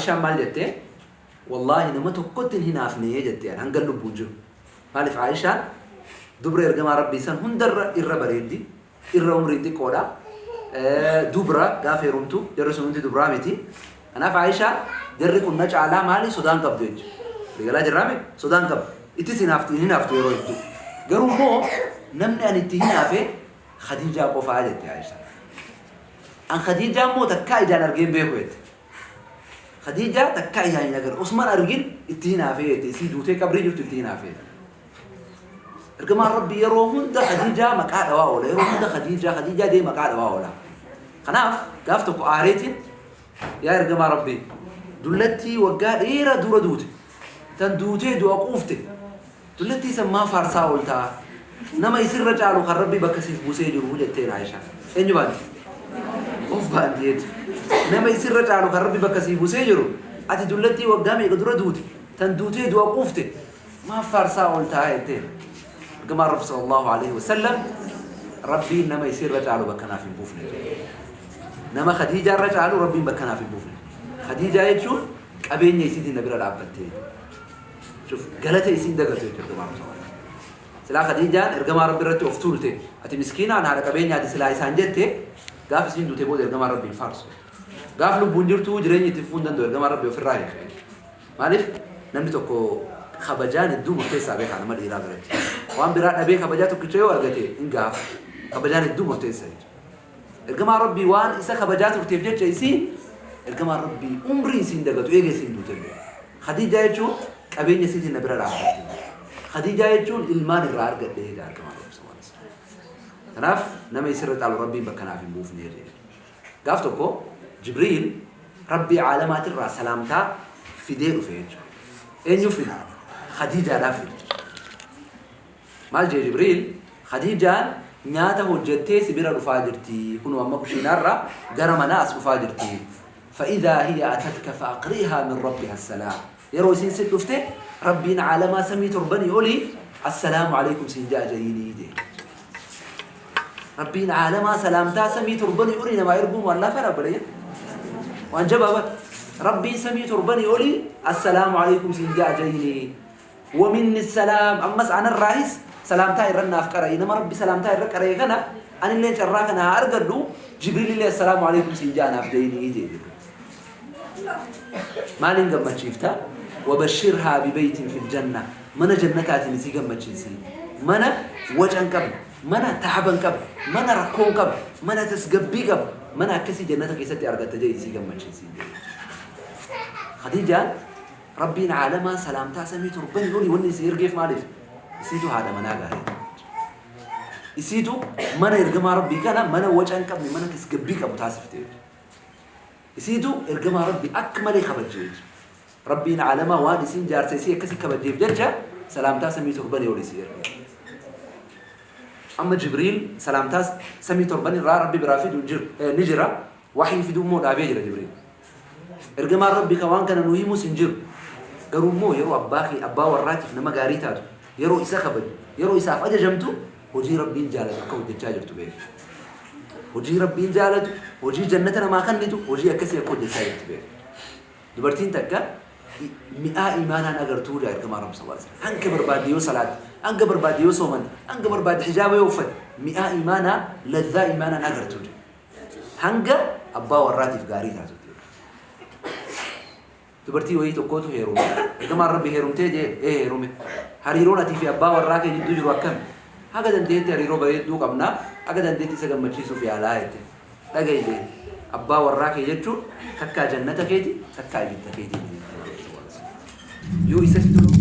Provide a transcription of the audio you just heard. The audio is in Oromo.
Aayishaan maal jette? Wallaahi nama tokkotti hin hinaafne jette ani hanga lubbuun jiru. Maaliif Aayishaan dubra ergamaa Rabbii san hundarra irra bareeddi, irra umriin xiqqoodha. Dubra gaafa heerumtu jarri sun hundi dubraa miti. Kanaaf Aayishaan jarri kun na caalaa maali sodaan qabdu jechuudha. Waliigalaa jirraame sodaan qabdu. Ittis hinaafti hin hinaaftu yeroo hedduu. Garuu immoo namni ani itti hinaafe Khadiijaa qofaa jette Aayishaan. An Khadiijaa immoo takkaa ijaan argee hin beeku jette. Khadiijaa takkaa ijaan hin agarre. Osman argin itti hinaafee jette. Isii duutee qabrii jirtu itti hinaafee. Ergamaan Rabbii yeroo hunda Khadiijaa maqaa dhawaa oola. Yeroo hunda Khadiijaa Khadiijaa dee maqaa dhawaa oola. Kanaaf gaaf tokko aareetiin yaa ergamaa Rabbii dullattii waggaa dheeraa dura duute tan duutee du'a quufte dullattii san maa faarsaa ooltaa nama isirra caalu kan Rabbi bakka siif buusee jiru jetteen Aayishaan. Eenyu baanti? Of baanti jechuudha. Nama isirra caalu kan Rabbi bakka siif buusee jiru ati dullattii waggaa meeqa dura duute tan duutee du'a quufte maaf faarsaa ooltaa jetteen. Ergamaan Rabbi sallallahu alaihi wasallam Rabbiin nama isirra caalu bakka naaf hin buufne jedhe. Nama Khadiijaa irra caalu Rabbiin bakka naaf hin buufne. Khadiijaa jechuun qabeenya isiitiin na bira dhaabbatte. Shuf galata isiin dagatu jechuudha ergamaan Rabbi sallallahu alaihi wasallam. Silaa Khadiijaan ergamaa Rabbi irratti of tuulte ati miskiinaan haadha qabeenyaati silaa isaan jette gaaf isiin duute booda ergamaan Rabbi hin faarsu. Gaaf lubbuun jirtu jireenyi itti fufuu hin danda'u ergamaan Rabbi ofirraa hiika. Maaliif namni tokko kabajaan hedduu murteessaa beekaa nama dhiiraa biratti. Waan biraa dhabee kabajaa tokkicha yoo argate hin gaafa. Kabajaan hedduu murteessa jechuudha. Ergamaan Rabbii waan isa kabajaa turteef jecha isiin ergamaan Rabbii umrii isiin dagatu eega isiin duute illee. Khadiijaa jechuun qabeenya isiitiin na bira dhaabbatte. Khadiijaa jechuun ilmaan irraa argadhe jedha ergamaan Rabbii sallallahu alaihi wasallam. Kanaaf nama isirra caalu Rabbiin bakka naaf hin buufne jedhe. Gaaf tokko Jibriil Rabbii aalamaatirraa salaamtaa fidee dhufe jechuudha. Eenyuuf fide? Khadiijaadhaaf fide. Maal jee Jibriil? Khadiijaan nyaata hojjattee si bira dhufaa jirti. Kunoo amma kushiinaarraa gara manaa as dhufaa jirti. Fa'idhaa hiya atatka fa'aqri'haa min rabbiha assalaam. Yeroo isiin si dhufte Rabbiin aalamaa samii torbanii olii assalaamu aleykum siin ja'a ja'iinii jee. Rabbiin aalamaa salaamtaa samii torbanii olii namaa erguun waan laafaadha obboleeyyan. Waan jabaa bar. Rabbiin samii torbanii olii assalaamu aleykum siin ja'a ja'iinii. Waminni salaam ammas anarraahis salaamtaa irra naaf qara'i nama Rabbi salaamtaa irra qara'e kana anillee carraa kana haa argadhu Jibriilillee assalaamu aleykum siin ja'a naaf ja'iinii jee Jibriil. Maaliin gammachiifta? Wabashirhaa bibeytin fil janna mana jannataatiin isii gammachiisi. Mana waca hin qabne, mana taaba hin qabne, mana rakkoo hin qabne, mana tasgabbii qabu, mana akkasii jannata keessatti argatta jedhi isii gammachiisi. Khadiijaan Rabbiin aalamaa salaamtaa samii torbanii olii wanni isii ergeef maaliif? Isiitu haadha manaa gaarii. Isiitu mana ergamaa Rabbii kana mana waca hin qabne, mana tasgabbii qabu taasifte. Isiitu ergamaa Rabbii akka malee kabajje jechuudha. Rabbiin aalamaa waan isiin jaarsa isii akkasi kabajjeef jecha salaamtaa samii torbanii ol isii erge. Amma Jibriil salaamtaa samii torban irraa Rabbi biraa fidu hin jiru, ni jira. Waxyii fiduu immoo dhaabee jira Jibriil. Ergamaan Rabbi kan waan kana nu himus hin jiru. Garuu immoo yeroo abbaa kee abbaa warraatiif nama gaarii taatu, yeroo isa kabaju, yeroo isaaf ajajamtu hojii Rabbiin jaalatu akka hojjechaa jirtu beeki. Hojii Rabbiin jaalatu, hojii jannata namaa kennitu, hojii akkasii akka hojjechaa jirtu beeki. Dubartiin takka mi'aa iimaanaan agartuu jedha ergamaan Rabbi sallallahu alaihi wasallam. Hanga barbaadde yoo salaatte, hanga barbaadde yoo soomante, hanga barbaadde hijaaba yoo uffatte, mi'aa iimaanaa, lazzaa iimaanaan agartuu jedha. Hanga abbaa warraatiif gaarii taatutti. Dubartii wayii tokkootu heerume. Ergamaan Rabbi heerumtee jee ee heerume. Hariiroon atii fi abbaa warraa kee jidduu jiru akkami? Haga dandeetti hariiroo bareedduu qabna, haga dandeetti isa gammachiisuuf yaalaa jette. Dhaga'i jeen. Abbaa warraa kee jechuun takkaa jannata keeti, takkaa ibidda keeti. Yoo isatti tolu.